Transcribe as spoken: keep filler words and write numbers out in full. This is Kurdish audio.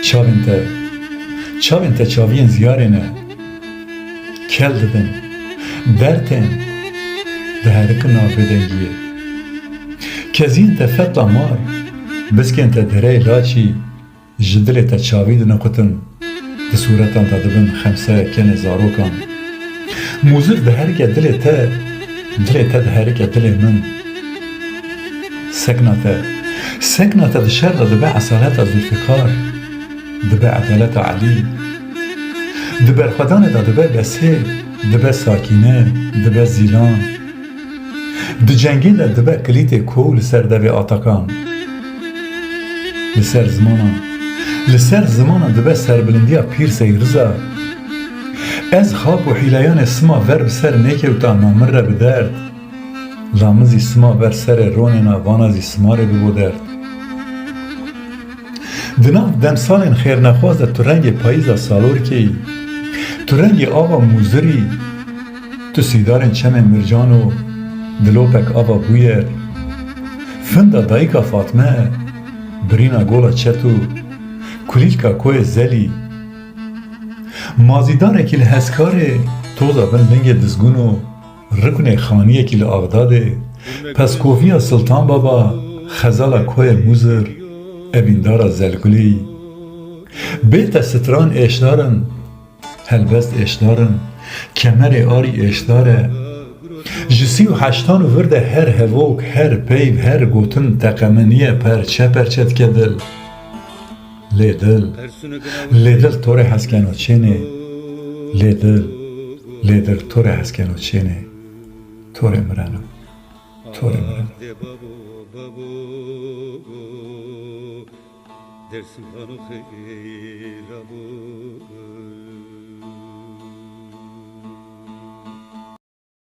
Çavên te, çavên te çaviyên ziyarê ne. Kel dibin, dertên diherikin nav bêdengiyê. Keziyên te fetla mar, biskên te dereyê laçî, ji dilê te çavî diniqutin, di sûretan de dibin xemsaya kenê zarokan. Mûzir diherike dilê te, dilê te diherike dilê min. Sekna te, sekna te di şer de dibe esaleta Zûlfikar, dibe edaleta Elî. Di berxwedanê de dibe Besê, dibe Sakîne, dibe Zîlan. Di cengê de dibe kilîtê ko û li ser devê Atakan. Li ser zimana, li ser zimana dibe serbilindiya Pîr Seyriza. Ez xap û hîleyanê sima ver bi ser nêkewta, na min re bi derd. La min zî sima ber serê ronê na, vana zî sima rê bibo derd. Di nav demsalên xêrnexwaz de tu rengê payîza Salorkê yî, tu rengê ava Mûzir î, tu sîdarên çemê Mircan û dilopek ava Bûyer, finda dayika Fatme, birîna gola Çet û kulîlka koyê Zelî. Mazîdarekî li Heskarê, toza bin lingê Dizgûn û riknê xaniyekî li Axdadê, peskoviya Siltan Baba, xezala koyê Mûzir, evîndara Zelgulî. Bê te stran êşdar in, helbest êşdar in, kemerê arî êşdar e. Ji sî û heştan û vir de her hevok, her peyv, her gotin teqemeniye, perçe perçe dike dil. Lê dil, lê dil to rê hez keno çênê. Lê dil, lê dil to rê hez keno çênê. To rê mireno. To rê mireno.